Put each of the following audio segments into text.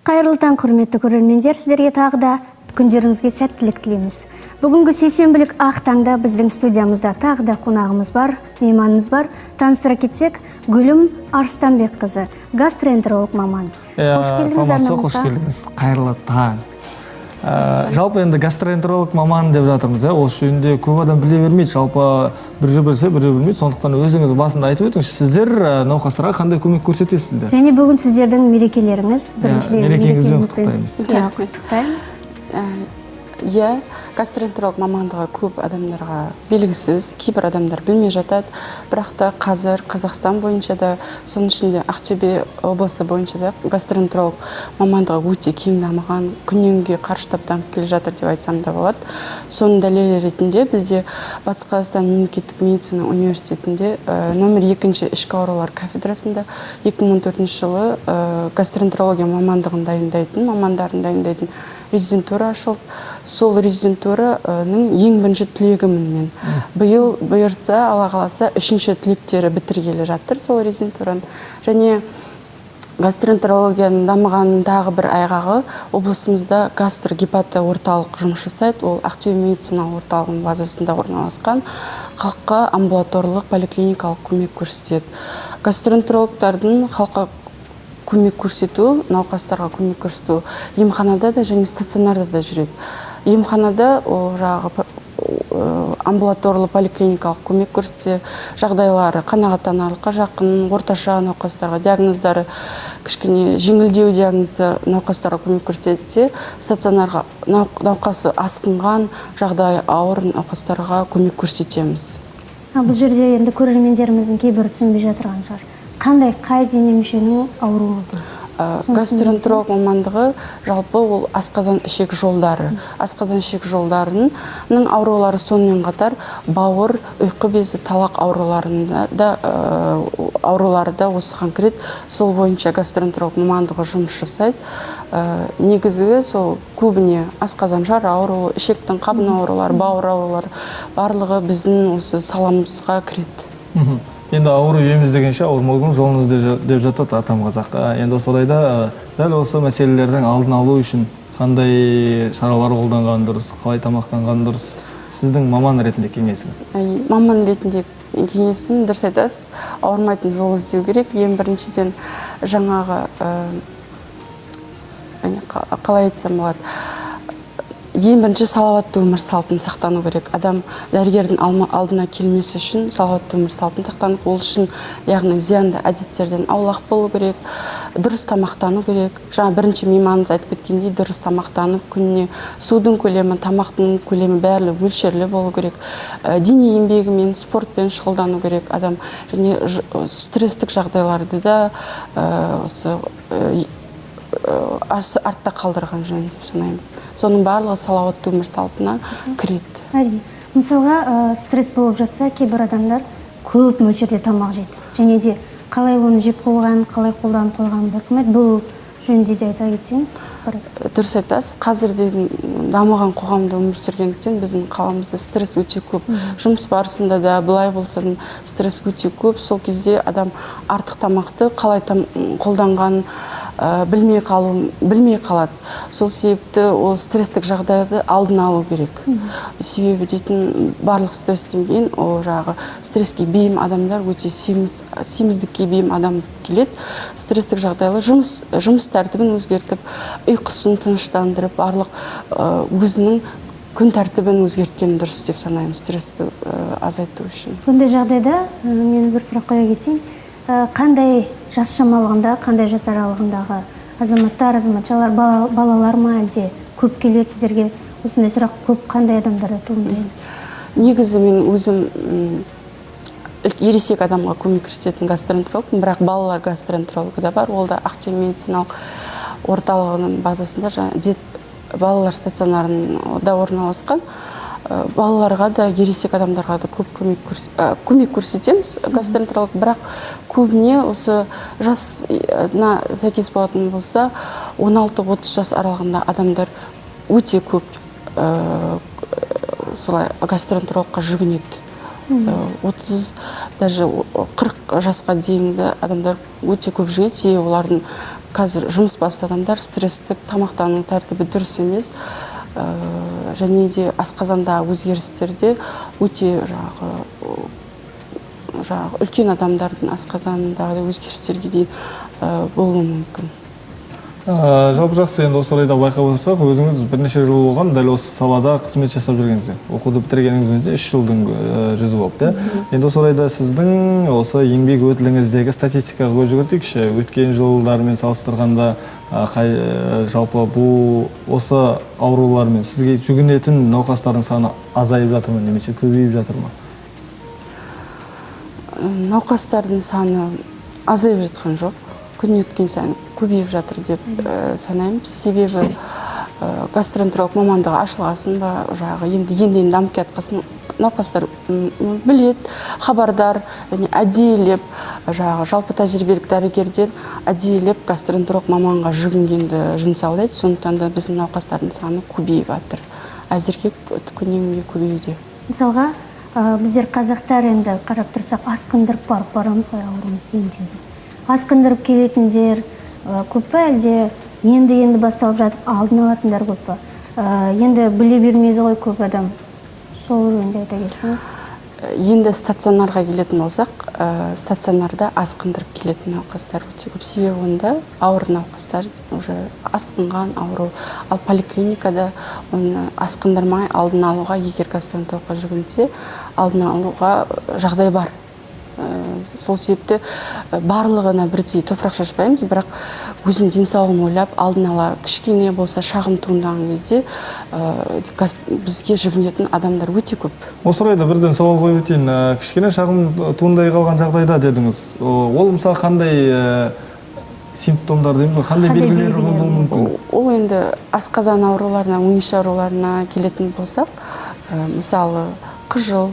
Қайырлы таң, құрметті көрермендер! Сіздерге тағы да күндеріңізге сәттілік тілейміз. Бүгінгі сейсенбілік ақ таңда біздің студиямызда тағы да қонағымыз бар, мейманымыз бар. Таныстыра кетсек, Гүлім Арыстанбекқызы, гастроэнтеролог маман. Қош келдіңіз Саламатсыз ба? Қош арнамызға. келдіңіз, қайырлы таң. Жалпы енді гастроэнтеролог маман деп жатырмыз, иә. Осы жөнінде көп адам біле бермейді, жалпы біреу білсе, біреу білмейді. Сондықтан өзіңіз басында айтып өтіңізші, сіздер науқастарға қандай көмек көрсетесіздер? Және бүгін сіздердің мерекелеріңіз, біріншіден, мерекеңізбен мерекеңізбен. құттықтаймыз. Иә, құттықтаймыз. Иә, гастроэнтеролог мамандығы көп адамдарға белгісіз, кейбір адамдар білмей жатады. Бірақ та қазір Қазақстан бойынша да, соның ішінде Ақтөбе облысы бойынша да гастроэнтеролог мамандығы өте кең дамыған, күннен күнге қарыштап дамып келе жатыр деп айтсам да болады. Соның дәлелі ретінде бізде Батыс Қазақстан мемлекеттік медицина университетінде нөмір екінші ішкі аурулар кафедрасында 2014 жылы гастроэнтерология мамандығын дайындайтын, мамандарын дайындайтын резидентура ашылды. Сол резидентураның ең бірінші түлегімін мен. Биыл, бұйыртса, Алла қаласа, үшінші түлектері бітіргелі жатыр сол резидентураны. Және гастроэнтерологияның дамығанының тағы бір айғағы: облысымызда гастрогепато орталық жұмыс жасайды. Ол Ақтөбе медицина орталығының базасында орналасқан, халыққа амбулаторлық, поликлиникалық көмек көрсетеді. Гастроэнтерологтардың халыққа көмек көрсету, науқастарға көмек көрсету емханада да және стационарда да жүреді. Емханада ол жаңағы амбулаторлы, поликлиникалық көмек көрсетсе, жағдайлары қанағаттанарлыққа жақын, орташа науқастарға, диагноздары кішкене жеңілдеу диагнозды науқастарға көмек көрсетсе, стационарға науқасы асқынған, жағдайы ауыр науқастарға көмек көрсетеміз. А, бұл жерде енді көрермендеріміздің кейбірі түсінбей жатырған шығар, қандай, қай дене мүшенің ауруы бұл? Соны Гастроэнтеролог мамандығы жалпы ол асқазан ішек жолдары, асқазан ішек жолдарының аурулары, сонымен қатар бауыр, ұйқы безі, талақ ауруларында да, аурулары да осыған кіреді. Сол бойынша гастроэнтеролог мамандығы жұмыс жасайды. Негізгі сол көбіне асқазан жара ауруы, ішектің қабыну аурулары, бауыр аурулары, барлығы біздің осы саламызға кіреді. Енді ауру ем іздегенше, ауырмаудың жолын ізде деп жатады атам қазақ. Енді осы орайда дәл осы мәселелердің алдын алу үшін қандай шаралар қолданған дұрыс, қалай тамақтанған дұрыс, сіздің маман ретінде кеңесіңіз? Ай, маман ретінде кеңесім, дұрыс айтасыз, ауырмайтын жол іздеу керек. Ең біріншіден, жаңағы қалай айтсам болады, ең бірінші салауатты өмір салтын сақтану керек. Адам дәрігердің алдына келмес үшін салауатты өмір салтын сақтанып, ол үшін, яғни, зиянды әдеттерден аулақ болу керек, дұрыс тамақтану керек. Жаңа бірінші мейманымыз айтып кеткендей, дұрыс тамақтанып, күніне судың көлемі, тамақтың көлемі, барлығы мөлшерлі болу керек. Дене еңбегімен, спортпен шұғылдану керек адам және стресстік жағдайларды да осы артта қалдырған жөн деп санаймын. Соның барлығы салауатты өмір салтына кіреді. Әрине. Мысалға, стресс болып жатса, кейбір адамдар көп мөлшерде тамақ жейді және де қалай оны жеп қойғанын, қалай қолданып қойғанын байқамайды. Бұл жөнінде де айта кетсеңіз бір. Дұрыс айтасыз. Қазір де дамыған қоғамда өмір сүргендіктен, біздің қаламызда стресс өте көп. Жұмыс барысында да, былай болса да стресс өте көп. Сол кезде адам артық тамақты қалай қолданғанын білмей қалады. Сол себепті ол стресстік жағдайды алдын алу керек. Себебі дейтін, барлық стресстен кейін ол жаңағы стресске бейім адамдар өте семіз, семіздікке бейім адам келеді. Стресстік жағдайлар, жұмыс тәртібін өзгертіп, ұйқысын тыныштандырып, барлық өзінің күн тәртібін өзгерткен дұрыс деп санаймын стрессті азайту үшін. Бұндай жағдайда мен бір сұрақ қоя кетейін. Қандай жас шамалығында, қандай жас аралығындағы азаматтар, азаматшалар, балалар ма әлде көп келеді сіздерге? Осындай сұрақ көп қандай адамдарда туындайды? Негізі мен өзім ересек адамға көмек көрсететін гастроэнтерологпын, бірақ балалар гастроэнтерологы да бар. Ол да Ақтөбе медициналық орталығының базасында, жаңа балалар стационарында орналасқан. Балаларға да, ересек адамдарға да көп көмек көрсетеміз гастроэнтеролог, бірақ көбіне осы жасына сәйкес болатын болса, 16-30 жас аралығында адамдар өте көп солай гастроэнтерологқа жүгінеді. 30, даже 40 жасқа дейінгі адамдар өте көп жүгінеді, себебі олардың Қазір жұмысбасты адамдар стресстік тамақтану тәртібі дұрыс емес, және де асқазандағы өзгерістерде өте жаңағы үлкен адамдардың асқазанындағы өзгерістерге дейін болуы мүмкін. Жалпы жақсы, енді осы орайда байқап отырсақ, өзіңіз бірнеше жыл болған дәл осы салада қызмет жасап жүргеніңізге, оқуды бітіргеніңіздің 3 жылдың жүзі болыпты. Енді осы орайда сіздің осы еңбек өтіліңіздегі статистикаға көз жүгіртейікші. Өткен жылдармен салыстырғанда, жалпы бұл осы аурулармен сізге жүгінетін науқастардың саны азайып жатыр ма немесе көбейіп жатыр ма? Науқастардың саны азайып жатқан жоқ, күн өткен сайын көбейіп жатыр деп санаймын. Себебі гастроэнтеролог мамандығы ашылғасын ба, жаңағы енді дамып келатқасын, науқастар білет, хабардар, және әдейілеп жаңағы жалпы тәжірибелік дәрігерден әдейілеп гастроэнтеролог маманға жүгінгенді жөн санайды. Сондықтан да біздің науқастардың саны көбейіп жатыр, әзірге күннен күнге көбеюде. Мысалға, біздер қазақтар енді қарап тұрсақ, асқындырып барып барамыз ғой ауруымызды емдеуге. Асқындырып келетіндер көп па, әлде енді басталып жатып алдын алатындар көп па? Енді біле бермейді ғой көп адам. Сол жөнінде айта кетсеңіз. Енді стационарға келетін болсақ, стационарда асқындырып келетін науқастар өте көп. Себебі онда ауыр науқастар, уже асқынған ауру. Ал поликлиникада оны асқындырмай алдын алуға, егер гастроэнтерологқа жүгінсе, алдын алуға жағдай бар. Сол себепті барлығына бірдей топырақ шашпаймыз, бірақ өзінің денсаулығын ойлап, алдын ала кішкене болса шағым туындаған кезде бізге жүгінетін адамдар өте көп. Осы орайда бірден сауал қойып өтейін. Кішкене шағым туындай қалған жағдайда дедіңіз. Ол мысалы қандай симптомдар дейміз ғой, қандай Қандай белгілері белгілері болуы мүмкін? Ол енді асқазан ауруларына, өңеш ауруларына келетін болсақ, мысалы қыжыл,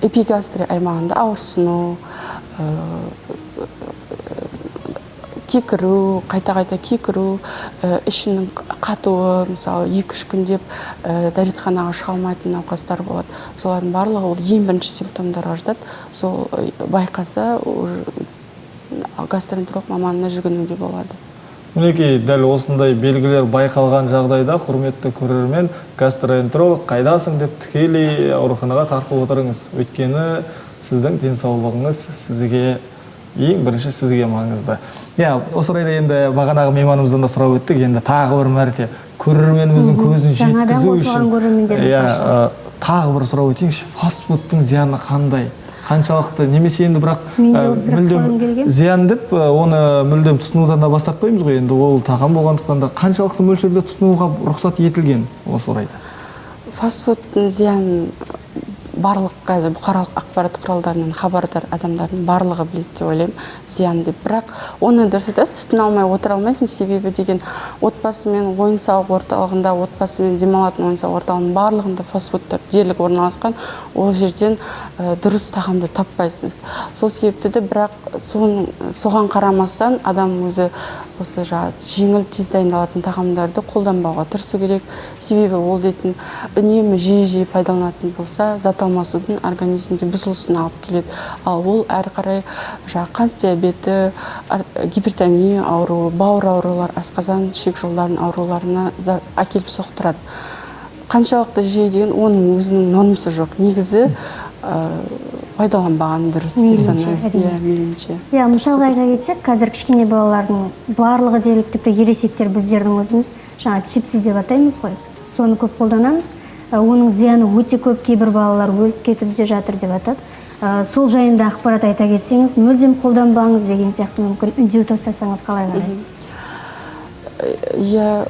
эпигастрия аймағында ауырсыну, кекіру, қайта-қайта кекіру, ішінің қатуы, мысалы 2-3 күндеп дәретханаға шыға алмайтын науқастар болады. Солардың барлығы ол ең бірінші симптомдарға жатады. Сол байқаса, уже гастроэнтеролог маманына жүгінуге болады. Мінекей, дәл осындай белгілер байқалған жағдайда, құрметті көрермен, гастроэнтеролог қайдасың деп тікелей ауруханаға тартып отырыңыз. Өйткені сіздің денсаулығыңыз сізге ең бірінші сізге маңызды. Осы орайда енді бағанағы мейманымыздан да сұрап өттік, енді тағы бір мәрте көрерменіміздің көзін Жаңадан жеткізу қосылған үшін, көрермендеріміз бар. Тағы бір сұрап өтейікші, фастфудтың зияны қандай? Қаншалықты, немесе енді бірақ, Мен де осы сұрақ мүлдем қойғым келген. зиян деп, оны мүлдем тұтынудан да бас тартпаймыз ғой, енді ол тағам болғандықтан да қаншалықты мөлшерде тұтынуға рұқсат етілген осы орайда? Фастфудтың зиянын барлық қазір бұқаралық ақпарат құралдарынан хабардар адамдардың барлығы біледі деп ойлаймын, зиян деп. Бірақ оны дұрыс айтасыз, тұтына алмай отыра алмайсың, себебі деген отбасымен ойын-сауық орталығында, отбасымен демалатын ойын-сауық орталығының барлығында фастфудтар дерлік орналасқан, ол жерден дұрыс тағамды таппайсыз. Сол себепті де бірақ соған қарамастан адам өзі осы жаңағы жеңіл тез дайындалатын тағамдарды қолданбауға тырысу керек. Себебі ол дейтін үнемі жиі-жиі пайдаланатын болса, зат алмасудың организмде бұзылысына алып келеді. Ал ол әрі қарай жаңағы қант диабеті, гипертония ауруы, бауыр аурулар, асқазан ішек жолдарының ауруларына әкеліп соқтырады. Қаншалықты жиі деген оның өзінің нормасы жоқ. Негізі, пайдаланбаған дұрыс деп Мейлінше, санаймын. әрине. Иә, мейлінше. Мысалға айта кетсек, қазір кішкене балалардың барлығы дерлік, тіпті ересектер біздердің өзіміз жаңа чипсы деп атаймыз ғой, соны көп қолданамыз. Оның зияны өте көп, кейбір балалар өліп кетіп те жатыр деп атады. Сол жайында ақпарат айта кетсеңіз, мүлдем қолданбаңыз деген сияқты мүмкін үндеу тастасаңыз қалай қарайсыз? Иә,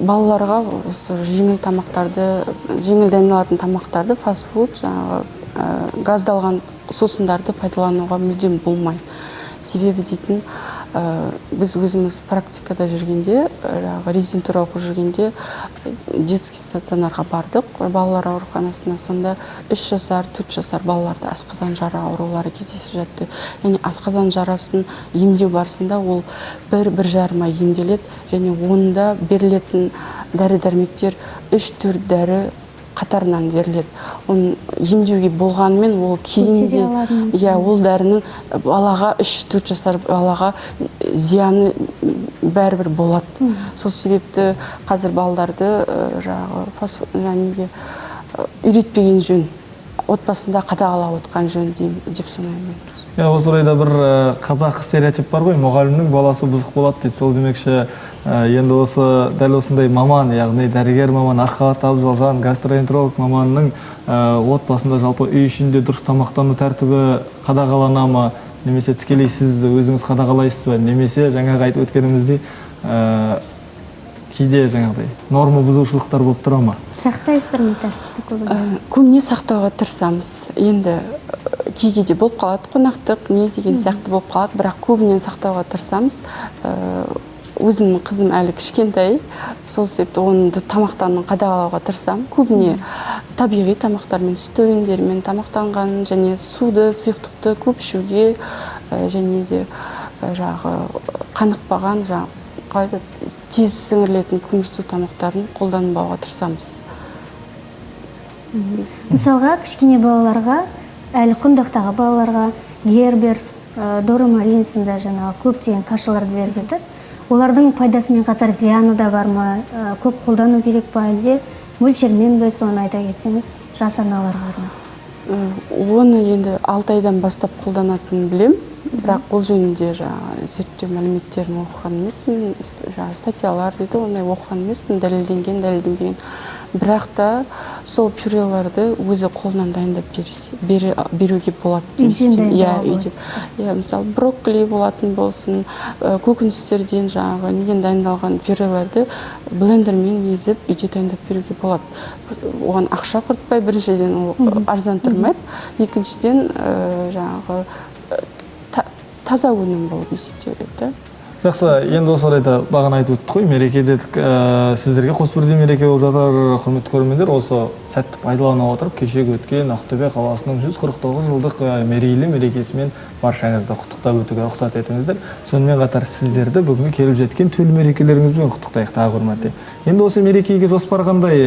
балаларға осы жеңіл тамақтарды, жеңіл дайындалатын тамақтарды, фастфуд, жаңағы, газдалған сусындарды пайдалануға мүлдем болмайды. Себебі дейтін, біз өзіміз практикада жүргенде, жаңағы резидентура оқып жүргенде, детский стационарға бардық, балалар ауруханасына. Сонда 3 жасар, 4 жасар балаларда асқазан жара аурулары кездесіп жатты. Яғни асқазан жарасын емдеу барысында ол бір жарым ай емделеді, және онда берілетін дәрі-дәрмектер 3-4 дәрі қатарынан беріледі. Оны емдеуге болғанымен, ол кейін Көтере де алады ма? Иә, ол дәрінің балаға, 3-4 жасар балаға зияны бәрібір болады. Сол себепті қазір балаларды жаңағы жаңағы неге үйретпеген жөн, отбасында қадағалап отқан жөн деймін деп санаймын мен. Иә, осы орайда бір қазақ стереотип бар ғой, мұғалімнің баласы бұзық болады дейді. Сол демекші, енді осы дәл осындай маман, яғни дәрігер маман, ақ халатты абзал жан, гастроэнтеролог маманның отбасында, жалпы үй ішінде дұрыс тамақтану тәртібі қадағалана ма, немесе тікелей сіз өзіңіз қадағалайсыз ба, немесе жаңағы айтып өткеніміздей, кейде жаңағыдай норма бұзушылықтар болып тұра ма? Сақтайсыздар ма тәртіпті көбіне? Көбіне сақтауға тырысамыз. Енді кей кейде болып қалады, қонақтық не деген сияқты болып қалады, бірақ көбінен сақтауға тырысамыз. Өзімнің қызым әлі кішкентай, сол себепті оның да тамақтануын қадағалауға тырысамын. Көбіне табиғи тамақтармен, сүт өнімдерімен тамақтанған және суды, сұйықтықты көп ішуге, және де жаңағы қанықпаған, жаңағы қалай айтады, тез сіңірілетін көмірсу тамақтарын қолданбауға тырысамыз. Мысалға, кішкене балаларға, әлі құндақтағы балаларға Гербер, Доромарин сынды жаңағы көптеген кашаларды беріп жатады. Олардың пайдасымен қатар зияны да бар ма? Көп қолдану керек па, әлде мөлшермен бе? Соны айта кетсеңіз жас аналарға арнап. Оны енді 6 айдан бастап қолданатынын білем, бірақ ол жөнінде жаңағы зерттеу мәліметтерін оқыған емеспін, жаңағы статьялар дейді, ондай оқыған емеспін, дәлелденген, дәлелденбеген. Бірақ та сол пюреларды өзі қолынан дайындап беруге болады деп Үйден есептеймін. Иә, дайындауға үйде. Иә, мысалы, брокколи болатын болсын, көкөністерден, жаңағы неден дайындалған пюрелерді блендермен езіп, үйде дайындап беруге болады. Оған ақша құртпай, біріншіден, ол арзан тұрмайды, екіншіден, жаңағы таза өнім болып есептеледі да. Жақсы, енді осы орайда бағана айтып өттік қой, мереке дедік, сіздерге қос бірдей мереке болып жатыр, құрметті көрермендер. Осы сәтті пайдалана отырып, кешегі өткен Ақтөбе қаласының 149 жылдық мерейлі мерекесімен баршаңызды құттықтап өтуге рұқсат етіңіздер. Сонымен қатар сіздерді бүгінгі келіп жеткен төл мерекелеріңізбен құттықтайық тағы бір мәрте. Енді осы мерекеге жоспар қандай?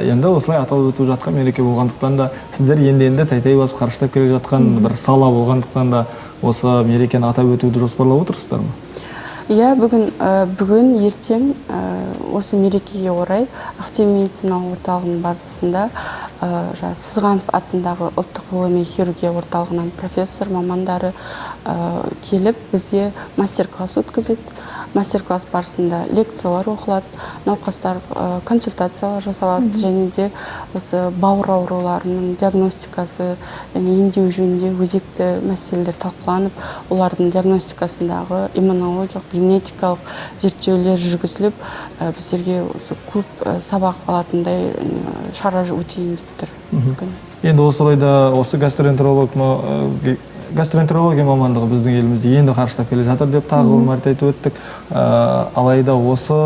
Енді осылай аталып өтіп жатқан мереке болғандықтан да, сіздер енді тәй-тәй басып қарыштап келе жатқан бір сала болғандықтан да, осы мерекені атап өтуді жоспарлап отырсыздар ма? Иә, бүгін ертең осы мерекеге орай Ақтөбе медициналық орталығының базасында жаңағы Сызғанов атындағы ұлттық ғылыми хирургия орталығынан профессор мамандары келіп, бізге мастер класс өткізеді. Мастер класс барысында лекциялар оқылады, науқастар консультациялар жасалады және де осы бауыр ауруларының диагностикасы және емдеу жөнінде өзекті мәселелер талқыланып, олардың диагностикасындағы иммунологиялық, генетикалық зерттеулер жүргізіліп, біздерге осы көп сабақ алатындай шара өтейін деп тұр бүгін. Енді осы орайда осы гастроэнтерология мамандығы біздің елімізде енді қарыштап келе жатыр деп тағы бір мәрте айтып өттік. Алайда осы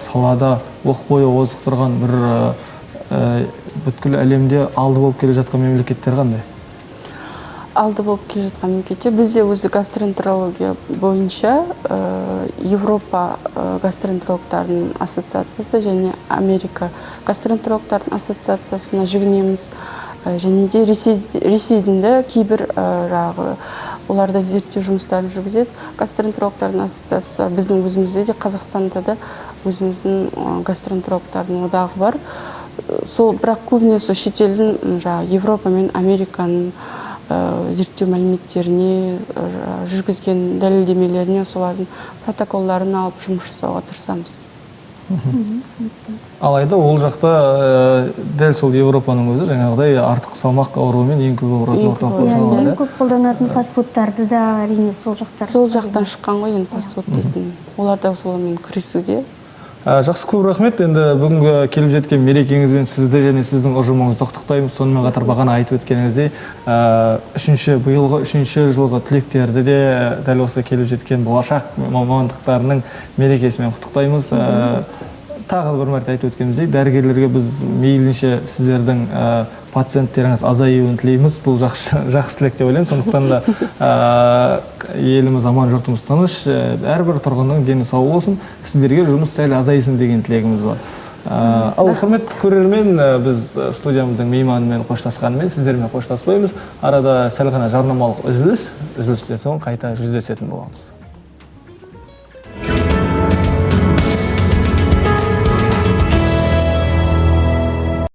салада оқ бойы озық тұрған бір бүткіл әлемде алды болып келе жатқан мемлекеттер қандай? Алды болып келе жатқан мемлекетте бізде өзі гастроэнтерология бойынша Европа гастроэнтерологтарының ассоциациясы және Америка гастроэнтерологтарының ассоциациясына жүгінеміз. Және де Ресейдің де кейбір жаңағы олар да зерттеу жұмыстарын жүргізеді, гастроэнтерологтардың ассоциациясы бар. Біздің өзімізде де, Қазақстанда да өзіміздің гастроэнтерологтардың одағы бар. Сол, бірақ көбіне сол шетелдің, жаңағы Европа мен Американың зерттеу мәліметтеріне, жүргізген дәлелдемелеріне, солардың протоколдарын алып жұмыс жасауға тырысамыз. Алайда ол жақта дәл сол Европаның өзі жаңағыдай артық салмақ ауруымен ең көп ауыратын Ең орталық көп болып Иә, саналады, ең иә? көп қолданатын фастфудтарды да, әрине, сол жақтар. Сол жақтан шыққан ғой енді фастфуд дейтін, олар да солармен күресуде. Жақсы, көп рахмет. Енді бүгінгі келіп жеткен мерекеңізбен сізді және сіздің ұжымыңызды құттықтаймыз. Сонымен қатар бағана айтып өткеніңіздей, үшінші, биылғы үшінші жылғы түлектерді де дәл осы келіп жеткен болашақ мамандықтарының мерекесімен құттықтаймыз. Тағы бір мәрте айтып өткеніміздей, дәрігерлерге біз мейлінше сіздердің пациенттеріңіз азаюын тілейміз. Бұл жақсы, жақсы тілек деп ойлаймын. Сондықтан да еліміз аман, жұртымыз тыныш, әрбір тұрғынның дені сау болсын, сіздерге жұмыс сәл азайсын деген тілегіміз бар. Ал, құрметті көрермен, біз студиямыздың мейманымен қоштасқанымен, сіздермен қоштаспаймыз. Арада сәл ғана жарнамалық үзіліс, үзілістен соң қайта жүздесетін боламыз.